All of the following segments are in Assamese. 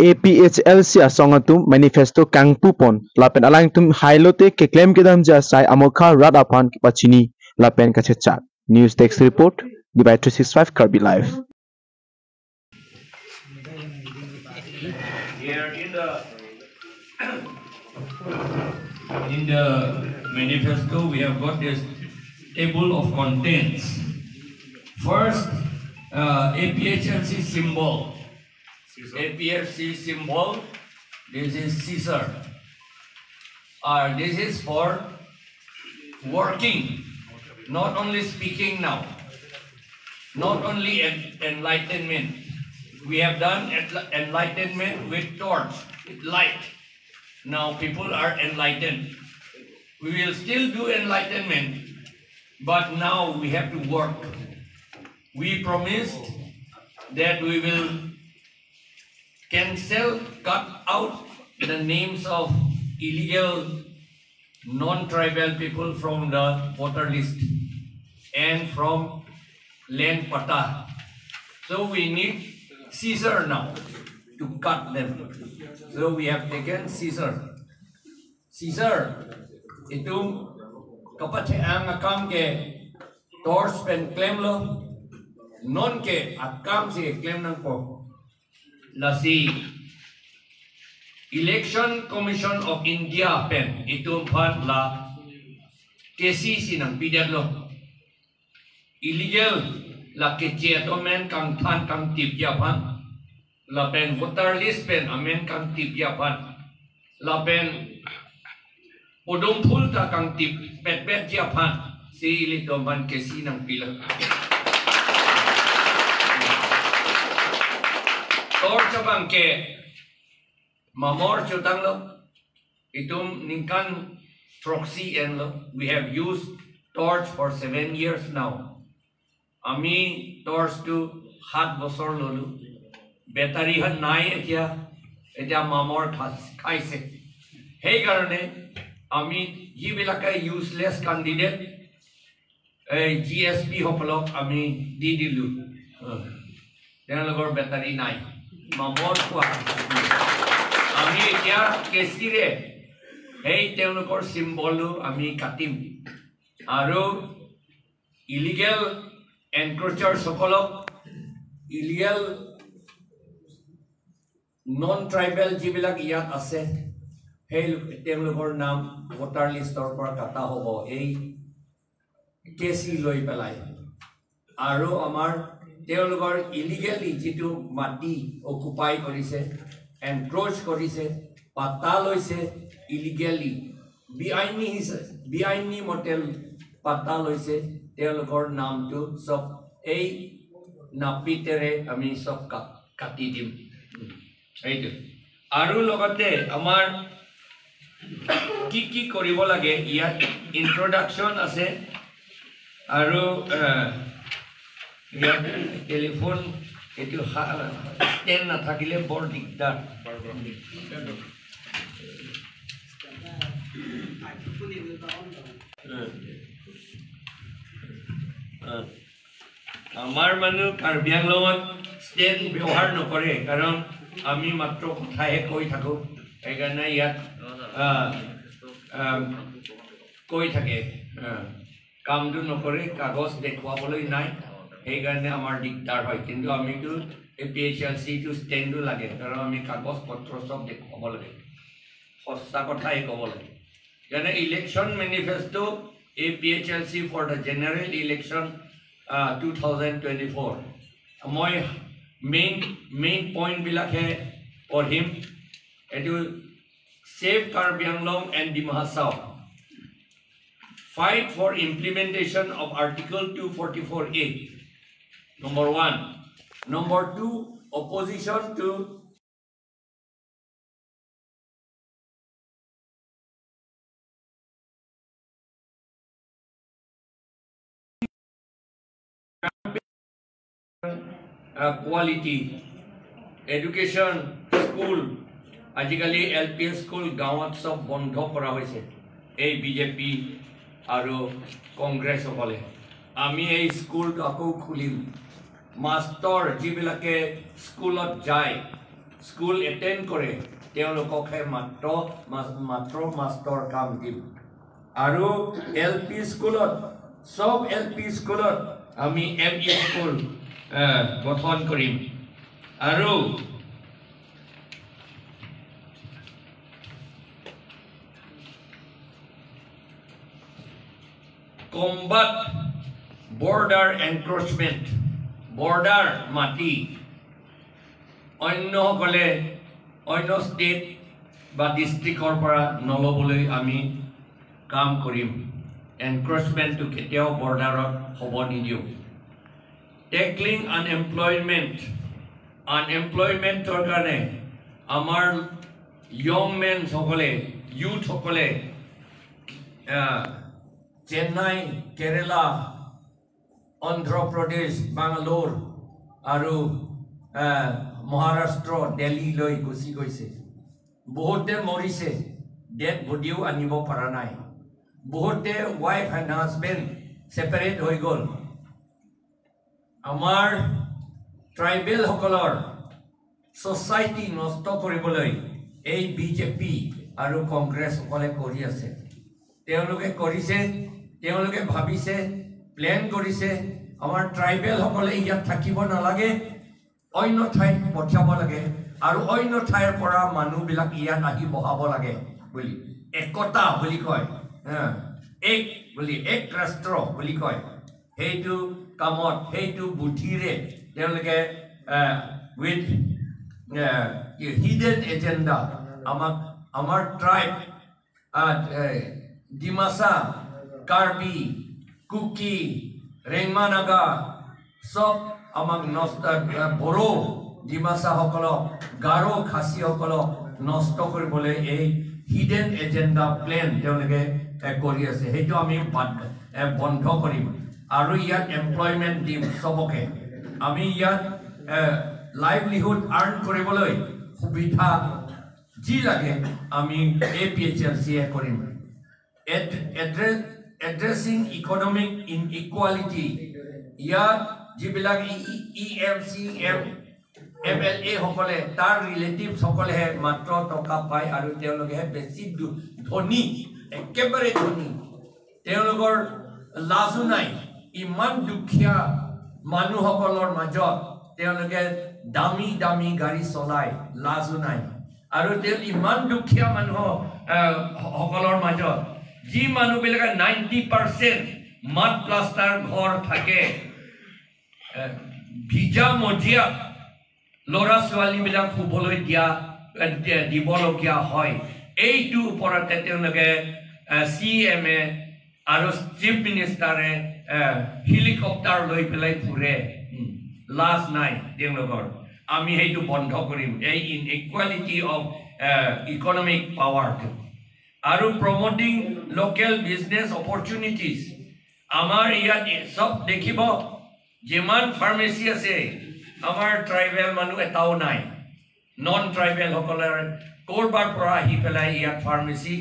APHLC asong atum manifesto kangpu pon lapen alang tum hailote ke claim kedam ja sai amokha rat apan pachini lapen kache chat. News Desk report, Divide 365 Karbi Live. Here in the manifesto we have got this table of contents. First, APHLC symbol. APFC symbol, this is Caesar. This is for working, not only speaking now, not only enlightenment. We have done enlightenment with torch, with light. Now people are enlightened. We will still do enlightenment, but now we have to work. We promised that we will cancel, cut out the names of illegal non-tribal people from the voter list and from land patta. So we need Caesar now to cut them. So we have taken Caesar. Caesar, itu kapathe ang akam ke torch pen claim lo, non ke akam se claim nang po. Lasi Election Commission of India pen itu pan la KCC nang pidat lo. Illegal la kecet omen kang tan kang tip ya pan. La pen voter list pen amen kang tip ya pan. La pen podong phul ta kang tip pet pet ya pan. Si ili toman KC nang pila. Torch bang ke mamor chutang lo itum ningkan proxy en lo. We have used torch for 7 years now. Ami torch tu 7 বছৰ ললো, বেটাৰী হন নাই, এতিয়া এতিয়া মামৰ খাইছে। সেইকাৰণে আমি যিবিলাকে ইউজলেছ কেণ্ডিডেট এই জি এছ পি সকলক আমি দি দিলোঁ, তেওঁলোকৰ বেটাৰী নাই, মামৰ খোৱা। আমি এতিয়া কেঁচিৰে সেই তেওঁলোকৰ চিম্বলো আমি কাটিম আৰু ইলিগেল এনক্ৰচাৰসকলক, ইলিগেল নন ট্ৰাইবেল যিবিলাক ইয়াত আছে সেই তেওঁলোকৰ নাম ভোটাৰ লিষ্টৰ পৰা কাটা হ'ব এই কেঁচি লৈ পেলাই। আৰু আমাৰ তেওঁলোকৰ ইলিগেলি যিটো মাটি অকুপাই কৰিছে, এনক্ৰ'চ কৰিছে, পাতা লৈছে ইলিগেলি, বেআইনী বেআইনী মতে পাতা লৈছে, তেওঁলোকৰ নামটো চব এই নাপিতেৰে আমি চব কাটি দিম। সেইটো। আৰু লগতে আমাৰ কি কি কৰিব লাগে ইয়াত ইন্ট্ৰডাকশ্যন আছে আৰু ইয়াত টেলিফোন এইটো ষ্টেণ্ড নাথাকিলে বৰ দিগদাৰ। আমাৰ মানুহ কাৰ্বি আংলঙত ষ্টেণ্ড ব্যৱহাৰ নকৰে, কাৰণ আমি মাত্ৰ কথাহে কৈ থাকোঁ, সেইকাৰণে ইয়াত কৈ থাকে, কামটো নকৰে, কাগজ দেখুৱাবলৈ নাই, সেইকাৰণে আমাৰ দিগদাৰ হয়। কিন্তু আমিতো এ পি এইচ এল চিটো ষ্টেণ্ডো লাগে, কাৰণ আমি কাগজ পত্ৰ চব দেখুৱাব লাগে, সঁচা কথাই ক'ব লাগে। সেইকাৰণে election manifesto A P H L C for the general election 2024। মই মেইন পইণ্টবিলাকহে পঢ়িম। এইটো save Karbi Anglong and Dima Hasao, fight for implementation of Article 244A, number 1. Number 2, opposition to quality education school. আজিকালি এল পি স্কুল গাঁৱত চব বন্ধ কৰা হৈছে এই বিজেপি আৰু কংগ্ৰেছসকলে। আমি এই স্কুলটো আকৌ খুলিম। মাষ্টৰ যিবিলাকে স্কুলত যায় স্কুল এটেণ্ড কৰে তেওঁলোককহে মাত্ৰ মাত্ৰ মাষ্টৰ কাম দিম। আৰু এল পি স্কুলত, চব এল পি স্কুলত আমি এম ই স্কুল গঠন কৰিম। আৰু কম্বাট বৰ্ডাৰ এনক্ৰচমেণ্ট, বৰ্ডাৰ মাটি অন্যসকলে অন্য ষ্টেট বা ডিষ্ট্ৰিক্টৰ পৰা নল'বলৈ আমি কাম কৰিম। এনক্ৰচমেণ্টটো কেতিয়াও বৰ্ডাৰত হ'ব নিদিওঁ। টেকলিং আনএমপ্লয়মেণ্ট, আনএমপ্লয়মেণ্টৰ কাৰণে আমাৰ য়ং মেনসকলে, ইউথসকলে চেন্নাই, কেৰেলা, অন্ধ্ৰপ্ৰদেশ, বাংগালোৰ আৰু মহাৰাষ্ট্ৰ, দিল্লীলৈ গুচি গৈছে। বহুতে মৰিছে, ডেড বডিও আনিব পৰা নাই। বহুতে ৱাইফ এণ্ড হাজবেণ্ড ছেপাৰেট হৈ গ'ল। আমাৰ ট্ৰাইবেলসকলৰ ছ'চাইটি নষ্ট কৰিবলৈ এই বিজেপি আৰু কংগ্ৰেছসকলে কৰি আছে। তেওঁলোকে কৰিছে, তেওঁলোকে ভাবিছে, প্লেন কৰিছে আমাৰ ট্ৰাইবেলসকলে ইয়াত থাকিব নালাগে, অন্য ঠাইত পঠিয়াব লাগে আৰু অন্য ঠাইৰ পৰা মানুহবিলাক ইয়াত আহি বহাব লাগে বুলি। একতা বুলি কয়, এক বুলি, এক ৰাষ্ট্ৰ বুলি কয়। সেইটো কামত, সেইটো বুদ্ধিৰে তেওঁলোকে উইথ হিডেন এজেণ্ডা আমাক, আমাৰ ট্ৰাইব ডিমাচা, কাৰ্বি, কুকি, ৰেংমা নাগা চব আমাক নষ্ট, বড়ো ডিমাচাসকলক, গাৰো খাচীসকলক নষ্ট কৰিবলৈ এই হিডেন এজেণ্ডা প্লেন তেওঁলোকে কৰি আছে। সেইটো আমি বন্ধ কৰিম আৰু ইয়াত এমপ্লয়মেণ্ট দিম চবকে। আমি ইয়াত লাইভলিহুড আৰ্ণ কৰিবলৈ সুবিধা যি লাগে আমি এ পি এইচ এল চিয়ে কৰিম। এড্ৰেছিং ইকনমিক ইনইকুৱালিটি, ইয়াত যিবিলাক E M C M M L এসকলে তাৰ ৰিলেটিভসকলেহে মাত্ৰ টকা পায় আৰু তেওঁলোকেহে বেছি ধনী, একেবাৰে ধনী। তেওঁলোকৰ লাজো নাই, ইমান দুখীয়া মানুহসকলৰ মাজত তেওঁলোকে দামী দামী গাড়ী চলায়, লাজো নাই। আৰু তেওঁ ইমান দুখীয়া মানুহ সকলৰ মাজত যি মানুহবিলাকে 90% মাত প্লাষ্টাৰ ঘৰ থাকে, ভিজা মজিয়াত ল'ৰা ছোৱালীবিলাক শুবলৈ দিবলগীয়া হয়। এইটোৰ ওপৰতে তেওঁলোকে চি এম এ আৰু চিফ মিনিষ্টাৰে হেলিকপ্টাৰ লৈ পেলাই ফুৰে, লাজ নাই তেওঁলোকৰ। আমি সেইটো বন্ধ কৰিম, এই ইনইকুৱালিটি অফ ইকনমিক পাৱাৰটো। আৰু প্ৰমোটিং লোকেল বিজনেছ অপৰচুনিটিজ, আমাৰ ইয়াত চব দেখিব যিমান ফাৰ্মেচী আছে আমাৰ ট্ৰাইবেল মানুহ এটাও নাই। নন ট্ৰাইবেলসকলৰ ক'ৰবাৰ পৰা আহি পেলাই ইয়াত ফাৰ্মেচী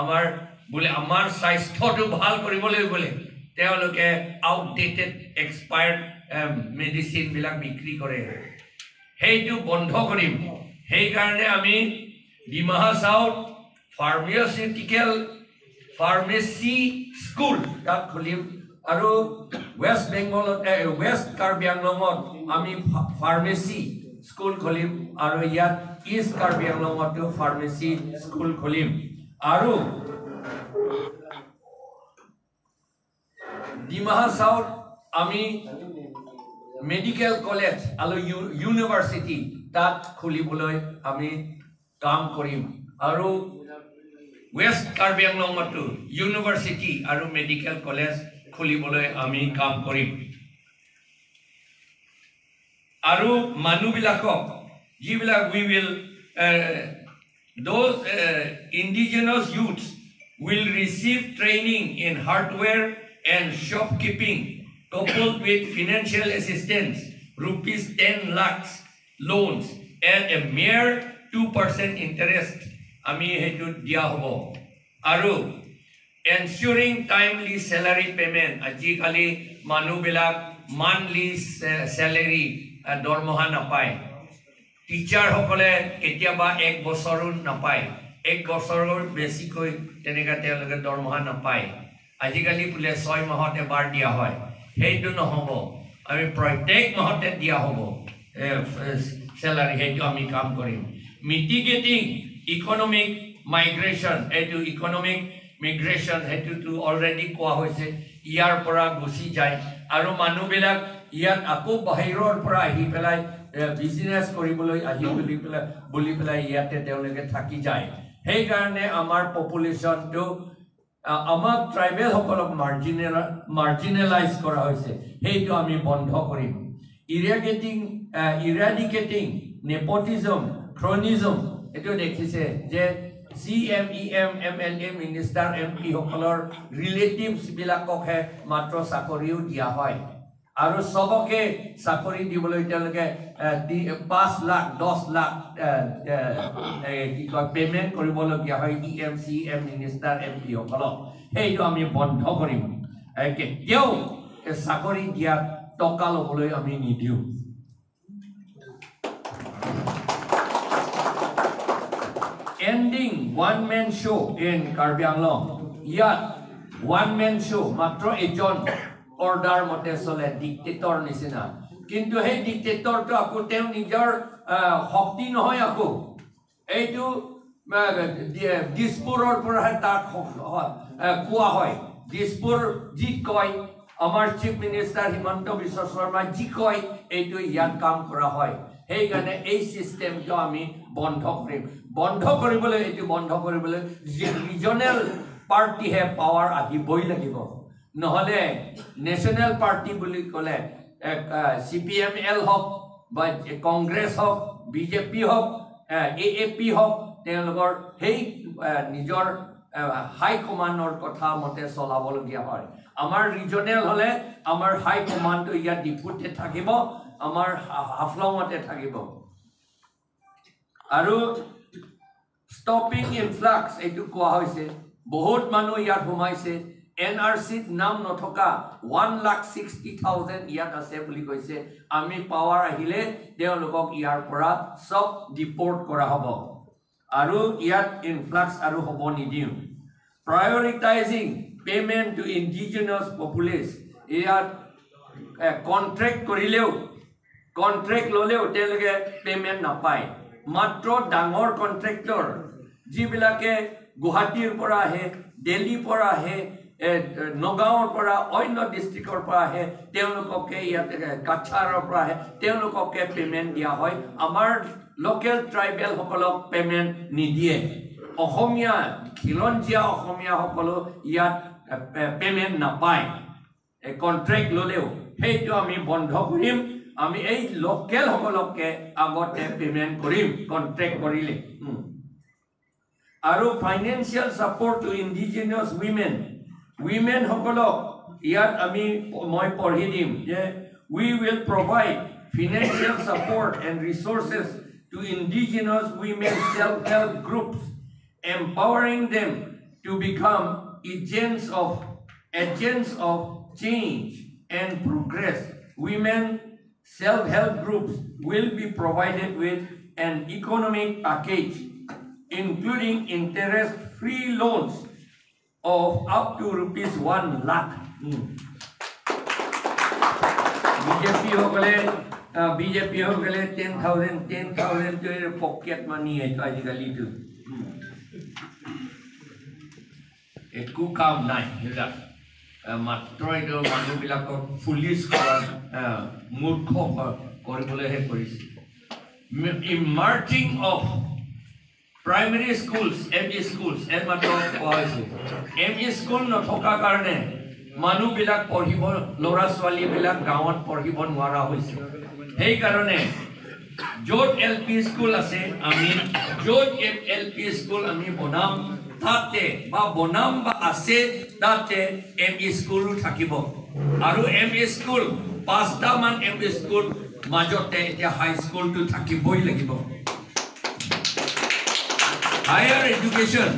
আমাৰ বোলে আমাৰ স্বাস্থ্যটো ভাল কৰিবলৈ বোলে তেওঁলোকে আউটডেটেড এক্সপায়াৰ্ড মেডিচিনবিলাক বিক্ৰী কৰে। সেইটো বন্ধ কৰিম। সেইকাৰণে আমি ডিমা হাছাওত ফাৰ্মাচিউটিকেল ফাৰ্মেচী স্কুল তাত খুলিম আৰু ৱেষ্ট বেংগলত, ৱেষ্ট কাৰ্বি আংলঙত আমি ফাৰ্মেচী স্কুল খুলিম আৰু ইয়াত ইষ্ট কাৰ্বি আংলঙতো ফাৰ্মেচী স্কুল খুলিম। আৰু ডিমা হাছাওত আমি মেডিকেল কলেজ আৰু ইউনিভাৰ্চিটি তাত খুলিবলৈ আমি কাম কৰিম। আৰু ৱেষ্ট কাৰ্বি আংলঙতো ইউনিভাৰ্চিটি আৰু মেডিকেল কলেজ খুলিবলৈ আমি কাম কৰিম। আৰু মানুহবিলাকক যিবিলাক we will those indigenous youths will receive training in hardware and shopkeeping coupled with financial assistance, rupees 10 lakhs loans at a mere 2% interest আমি সেইটো দিয়া হ'ব। আৰু ensuring timely salary payment, আজিকালি মানুহবিলাক মান্থলি চেলাৰী দৰমহা নাপায়। টিচাৰসকলে কেতিয়াবা 1 বছৰো নাপায়, 1 বছৰৰ বেছিকৈ তেনেকৈ তেওঁলোকে দৰমহা নাপায়। আজিকালি বোলে 6 মাহত এবাৰ দিয়া হয়, সেইটো নহ'ব, আমি প্ৰত্যেক মাহতে দিয়া হ'ব চেলাৰী, সেইটো আমি কাম কৰিম। মিটিগেটিং ইকনমিক মাইগ্ৰেশ্যন, এইটো ইকনমিক মিগ্ৰেশ্যন সেইটোতো অলৰেডি কোৱা হৈছে, ইয়াৰ পৰা গুচি যায় আৰু মানুহবিলাক ইয়াত আকৌ বাহিৰৰ পৰা আহি পেলাই বিজনেছ কৰিবলৈ আহি বুলি পেলাই ইয়াতে তেওঁলোকে থাকি যায়। সেইকাৰণে আমাৰ পপুলেশ্যনটো আমাক ট্ৰাইবেলসকলক মাৰ্জিনেলাইজ কৰা হৈছে, সেইটো আমি বন্ধ কৰিম। ইৰাডিকেটিং নেপটিজম, ক্ৰনিজম, এইটো দেখিছে যে C M E M, M L A, minister, M পিসকলৰ ৰিলেটিভছবিলাককহে মাত্ৰ চাকৰিও দিয়া হয় আৰু চবকে চাকৰি দিবলৈ তেওঁলোকে 5 লাখ 10 লাখ কি কয় পে'মেণ্ট কৰিবলগীয়া হয় E M, C M, minister, M পিসকলক। সেইটো আমি বন্ধ কৰিম, কেতিয়াও চাকৰি দিয়াত টকা ল'বলৈ আমি নিদিওঁ। Ending one man show in Karbi Anglong. ইয়াত ওৱান মেন শ্ব' মাত্ৰ এজন অৰ্ডাৰ মতে চলে, ডিক্টেটৰ নিচিনা। কিন্তু সেই ডিক্টেটৰটো আকৌ তেওঁ নিজৰ শক্তি নহয়, আকৌ এইটো দিছপুৰৰ পৰাহে তাক কোৱা হয়। দিছপুৰ যি কয়, আমাৰ চিফ মিনিষ্টাৰ হিমন্ত বিশ্ব শৰ্মা যি কয়, এইটো ইয়াত কাম কৰা হয়। সেইকাৰণে এই চিষ্টেমটো আমি বন্ধ কৰিম। বন্ধ কৰিবলৈ, এইটো বন্ধ কৰিবলৈ ৰিজনেল পাৰ্টিহে পাৱাৰ আহিবই লাগিব, নহ'লে নেশ্যনেল পাৰ্টি বুলি ক'লে চি পি এম এল হওক বা কংগ্ৰেছ হওক, বি জে পি হওক, এ এ পি হওক, তেওঁলোকৰ সেই নিজৰ হাইকমাণ্ডৰ কথা মতে চলাবলগীয়া হয়। আমাৰ ৰিজনেল হ'লে আমাৰ হাইকমাণ্ডটো ইয়াত ডিপুতে থাকিব, আমাৰ হাফলঙতে থাকিব। আৰু ষ্টপিং ইনফ্লাক্স, এইটো কোৱা হৈছে, বহুত মানুহ ইয়াত সোমাইছে। এন আৰ চিত নাম নথকা 1,60,000 ইয়াত আছে বুলি কৈছে। আমি পাৱাৰ আহিলে তেওঁলোকক ইয়াৰ পৰা চব ডিপৰ্ট কৰা হ'ব আৰু ইয়াত ইনফ্লাক্স আৰু হ'ব নিদিওঁ। Prioritising payment to indigenous populace, ইয়াত কণ্ট্ৰেক্ট কৰিলেও, কণ্ট্ৰেক্ট ল'লেও তেওঁলোকে পে'মেণ্ট নাপায়। মাত্ৰ ডাঙৰ কণ্ট্ৰেক্টৰ যিবিলাকে গুৱাহাটীৰ পৰা আহে, দিল্লীৰ পৰা আহে, নগাঁৱৰ পৰা, অন্য ডিষ্ট্ৰিক্টৰ পৰা আহে, তেওঁলোককে ইয়াত কাছাৰৰ পৰা আহে, তেওঁলোককে পে'মেণ্ট দিয়া হয়। আমাৰ লোকেল ট্ৰাইবেলসকলক পে'মেণ্ট নিদিয়ে। অসমীয়া খিলঞ্জীয়া অসমীয়াসকলো ইয়াত পে'মেণ্ট নাপায় কণ্ট্ৰেক্ট ল'লেও, সেইটো আমি বন্ধ কৰিম। আমি এই লোকেলসকলকে আগতে পে'মেণ্ট কৰিম কণ্ট্ৰেক্ট কৰিলে। আৰু financial support to indigenous women, উইমেনসকলক ইয়াত আমি মই পঢ়ি দিম যে we will provide financial support and resources to indigenous women self help groups, empowering them to become agents of change and progress. Women self-help groups will be provided with an economic package including interest-free loans of up to rupees 1 lakh. BJP hokale 10,000 to pocket money এইটো আজিকালিটো একো কাম নাই সেইবিলাক, মাত্ৰ এইটো মানুহবিলাকক পুলিচ কৰা, মূৰ্খ কৰিবলৈহে কৰিছে। Merging of primary schools, M E schools, এইমাত্ৰ কোৱা হৈছে। এম ই স্কুল নথকাৰ কাৰণে মানুহবিলাক পঢ়িব, ল'ৰা ছোৱালীবিলাক গাঁৱত পঢ়িব নোৱাৰা হৈছে। সেইকাৰণে য'ত এল পি স্কুল আছে, আমি য'ত এল পি স্কুল আমি বনাম তাতে, বা বনাম বা আছে তাতে এম ই স্কুলো থাকিব। আৰু এম ই স্কুল 5টামান এম ই স্কুল মাজতে এতিয়া হাইস্কুলটো থাকিবই লাগিব। Higher education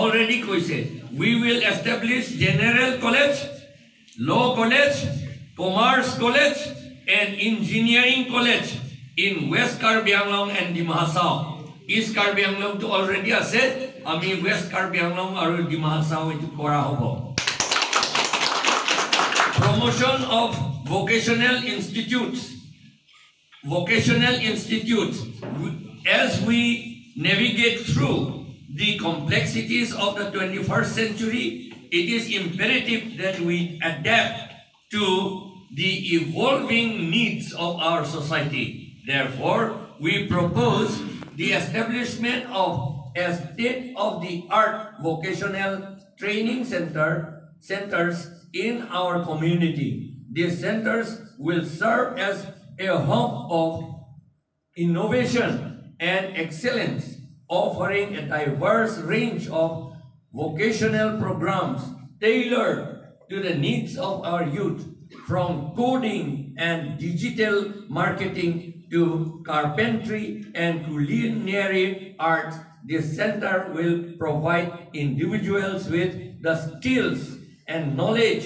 already কৈছে, we will establish general college, law college, commerce college and engineering college in West Karbi Anglong and Dima Hasao. East Karbi Anglong to already আছে, আমি West Karbi Anglong আৰু Dima Hasao এইটো কৰা হ'ব। Promotion of vocational institutes. Vocational institutes, as we navigate through the complexities of the 21st century, it is imperative that we adapt to the evolving needs of our society. Therefore, we propose the establishment of a state-of-the-art vocational training centers in our community. These centers will serve as a hub of innovation and excellence, offering a diverse range of vocational programs tailored to the needs of our youth, from coding and digital marketing to carpentry and culinary arts. This center will provide individuals with the skills and knowledge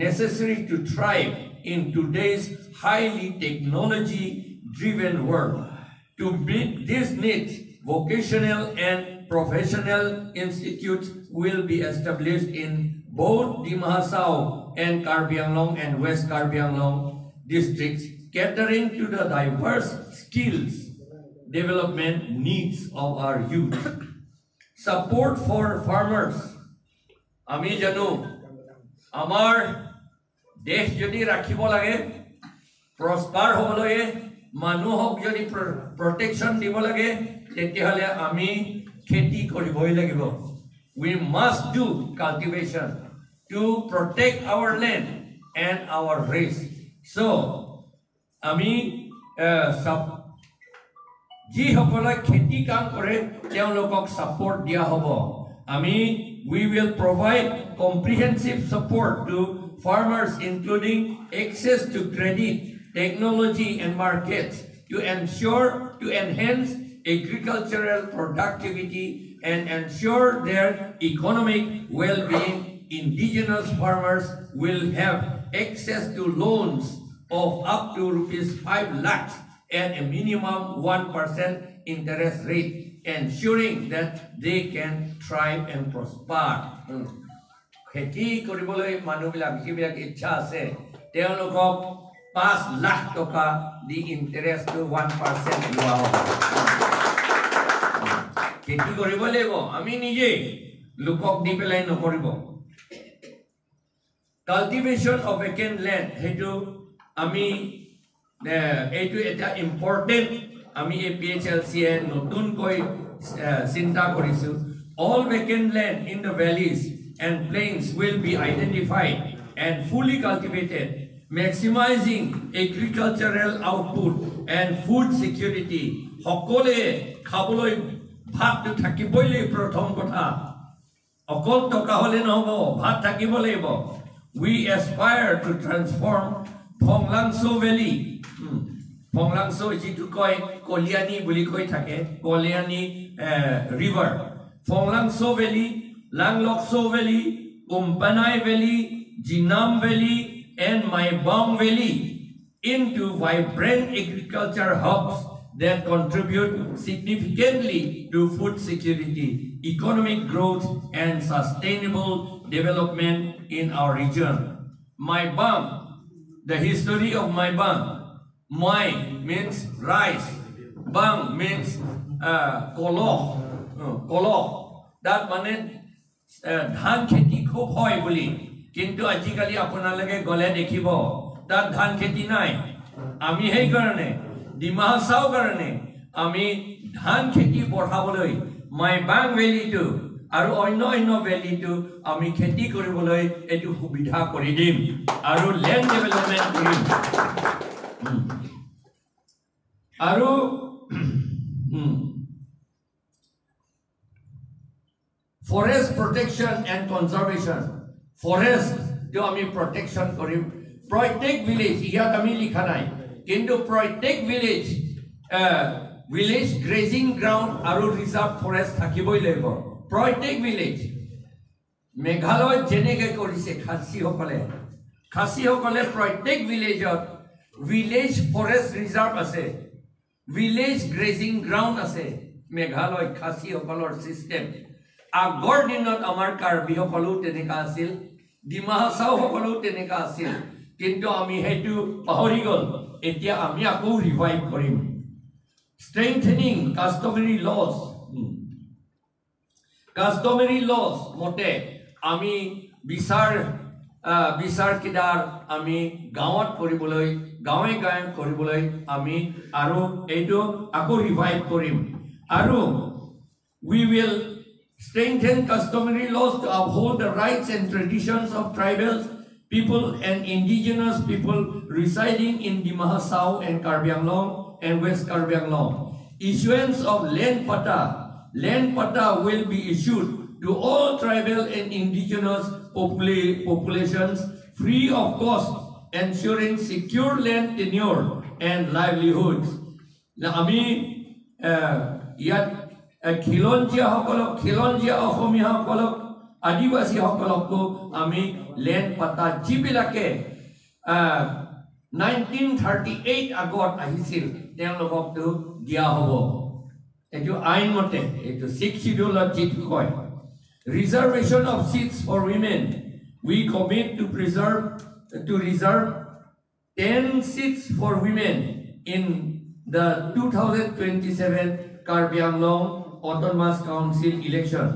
necessary to thrive in today's highly technology-driven world. To meet these needs, vocational and professional institutes will be established in both Dima Hasao and Karbi Anglong and West Karbi Anglong districts, catering to the diverse skills development needs of our youth. Support for farmers. আমি জানো আমাৰ দেশ যদি ৰাখিব লাগে, প্ৰস্পাৰ হ'ব লাগে, মানুহক যদি প্ৰটেকশ্যন দিব লাগে, তেতিয়াহ'লে আমি খেতি কৰিবই লাগিব। We must do cultivation to protect our land and our race. So, আমি যিসকলে খেতি কাম কৰে তেওঁলোকক ছাপৰ্ট দিয়া হ'ব। আমি we will provide comprehensive support to farmers, including access to credit, technology and markets to enhance agricultural productivity and ensure their economic well-being. Indigenous farmers will have access to loans of up to rupees 5 lakhs at a minimum 1% interest rate, ensuring that they can thrive and prosper. খেতি কৰিবলৈ মানুহবিলাক যিবিলাক ইচ্ছা আছে তেওঁলোকক 5 লাখ টকা দি ইণ্টাৰেষ্টটো 1% লোৱা হ'ব। খেতি কৰিব লাগিব আমি নিজেই, লোকক দি পেলাই নকৰিব। কাল্টিভেশ্যন অফ ভেকেণ্ট লেণ্ড, সেইটো আমি এইটো এটা ইম্পৰ্টেণ্ট আমি এ পি এইচ এল চিয়ে নতুনকৈ চিন্তা কৰিছোঁ। All vacant land in the valleys and plains will be identified and fully cultivated, maximizing agricultural output and food security. সকলোৱে খাবলৈ ভাতটো থাকিবই লাগিব, প্ৰথম কথা। অকল টকা হ'লে নহ'ব, ভাত থাকিব লাগিব। We aspire to transform Phanglangso Valley. Phanglangso যিটো কয় কলিয়ানী বুলি কৈ থাকে, Kaliani river. Phanglangso Valley, Langlokso Valley, Umpanai Valley, Jinam Valley and Maibang Valley into vibrant agriculture hubs that contribute significantly to food security, economic growth and sustainable development in our region. Maibang, the history of Maibang. Mai means rice, Bang means koloh, koloh. তাত মানে ধান খেতি খুব হয় বুলি, কিন্তু আজিকালি আপোনালোকে গ'লে দেখিব তাত ধান খেতি নাই। আমি সেইকাৰণে ডিমা হাছাও কাৰণে আমি ধান খেতি বঢ়াবলৈ মাইবাং ভেলীটো আৰু অন্য অন্য ভেলীটো আমি খেতি কৰিবলৈ এইটো সুবিধা কৰি দিম আৰু লেণ্ড ডেভেলপমেণ্ট কৰিম। আৰু forest protection and conservation, ফৰেষ্টটো আমি প্ৰটেকশ্যন কৰিম। প্ৰত্যেক ভিলেজ, ইয়াত আমি লিখা নাই, কিন্তু প্ৰত্যেক ভিলেজ ভিলেজ গ্ৰেজিং গ্ৰাউণ্ড আৰু ৰিজাৰ্ভ ফৰেষ্ট থাকিবই লাগিব প্ৰত্যেক ভিলেজ। মেঘালয়ত যেনেকৈ কৰিছে খাচীসকলে, খাচীসকলে প্ৰত্যেক ভিলেজত ভিলেজ ফৰেষ্ট ৰিজাৰ্ভ আছে, ভিলেজ গ্ৰেজিং গ্ৰাউণ্ড আছে মেঘালয় খাচীসকলৰ ছিষ্টেম। আগৰ দিনত আমাৰ কাৰ্বিসকলেও তেনেকুৱা আছিল, ডিমা হাছাওসকলেও তেনেকুৱা আছিল, কিন্তু আমি সেইটো পাহৰি গ'ল। এতিয়া আমি আকৌ ৰিভাইভ কৰিম। Strengthening customary laws, customary laws মতে আমি বিচাৰ কিদাৰ আমি গাঁৱত কৰিবলৈ, গাঁৱে গাঁৱে কৰিবলৈ আমি আৰু এইটো আকৌ ৰিভাইভ কৰিম। আৰু we will strengthen customary laws to uphold the rights and traditions of tribals people and indigenous people residing in Dima Hasao and Karbi Anglong and West Karbi Anglong. Issuance of land patta. Land patta will be issued to all tribal and indigenous populations free of cost, ensuring secure land tenure and livelihoods. আমি ইয়াত খিলঞ্জীয়াসকলক, খিলঞ্জীয়া অসমীয়াসকলক, আদিবাসীসকলকো আমি লেণ্ড পাতা, যিবিলাকে 1938 আগত আহিছিল তেওঁলোককতো দিয়া হ'ব। এইটো আইনমতে, এইটো ছিক্স চিডিউলত যিটো কয়। Reservation of seats for women. We commit to reserve 10 seats for women in the 2027 Karbi Anglong Autonomous Council election,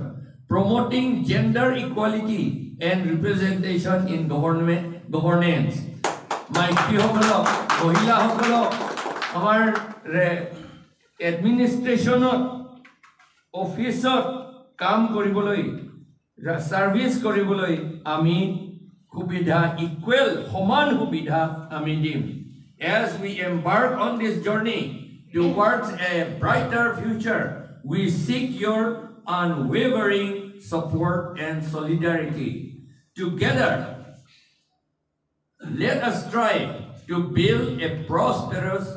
promoting gender equality and representation in government governance. মাইকীসকলক, মহিলাসকলক আমাৰ এডমিনিষ্ট্ৰেশ্যনত, অফিচত কাম কৰিবলৈ, ছাৰ্ভিচ কৰিবলৈ আমি সুবিধা, ইকুৱেল সমান সুবিধা আমি দিম। As we embark on this journey towards a brighter future, we seek your unwavering support and solidarity. Together, let us strive to build a prosperous,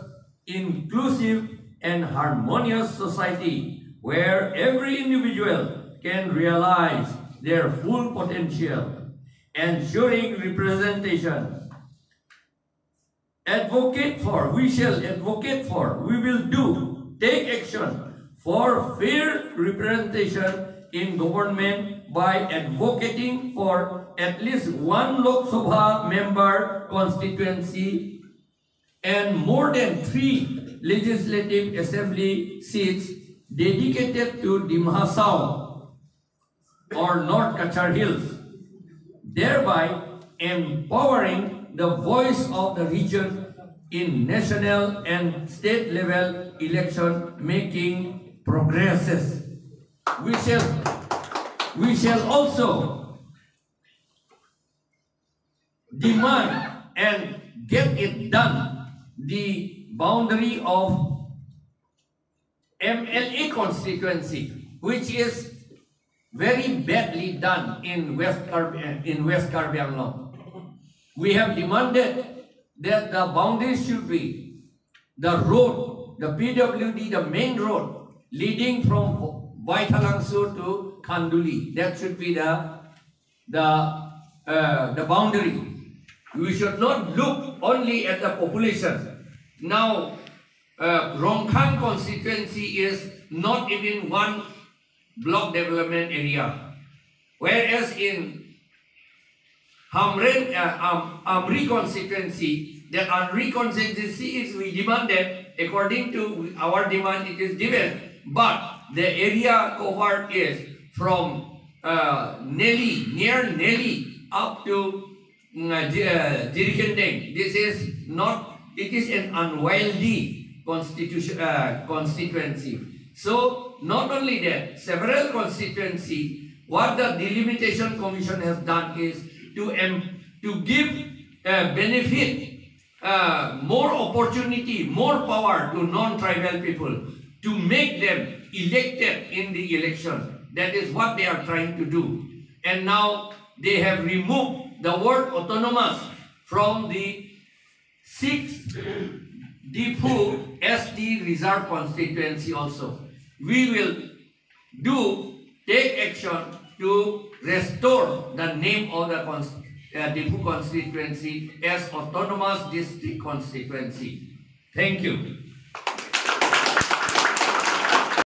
inclusive, and harmonious society where every individual can realize their full potential, ensuring representation. Advocate for, we shall advocate for, we will do, take action for fair representation in government by advocating for at least one Lok Sabha member constituency and more than 3 legislative assembly seats dedicated to Dima Hasao or North Cachar Hills, thereby empowering the voice of the region in national and state level election making progresses. We shall also demand and get it done the boundary of MLA constituency, which is very badly done in West Karbi Anglong. We have demanded that the boundary should be the road, the PWD, the main road leading from Baithalangso to Khanduli. That should be the boundary. We should not look only at the population. Now, Rongkhang constituency is not even one block development area, whereas in Hamren, Amri constituency, the Amri constituency is we demanded, according to our demand it is given, but the area covered is from Nelly, near Nelly up to Jirikendeng. This is not, it is an unwieldy constituency. So not only that, several constituency, what the Delimitation Commission has done is to give benefit, more opportunity, more power to non-tribal people, to make them elected in the election. That is what they are trying to do. And now they have removed the word autonomous from the 6 Diphu ST Reserve constituency also. We will take action to restore the name of the Diphu constituency as Autonomous District Constituency. Thank you.